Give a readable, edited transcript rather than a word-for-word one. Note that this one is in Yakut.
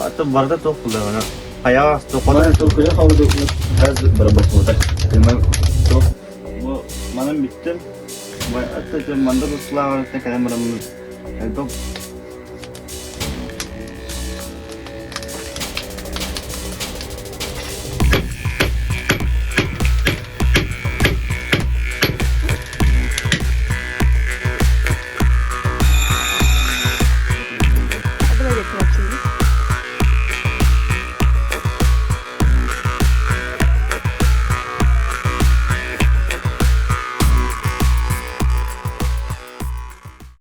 А то барыта туох буллаҕына. Хайаҕас Мана толкуйа хаалбыт газ барабасмыта. Туох бу манан бүттүм. Атта мандар услааҕарыттан кэлэн бараммын элбэх.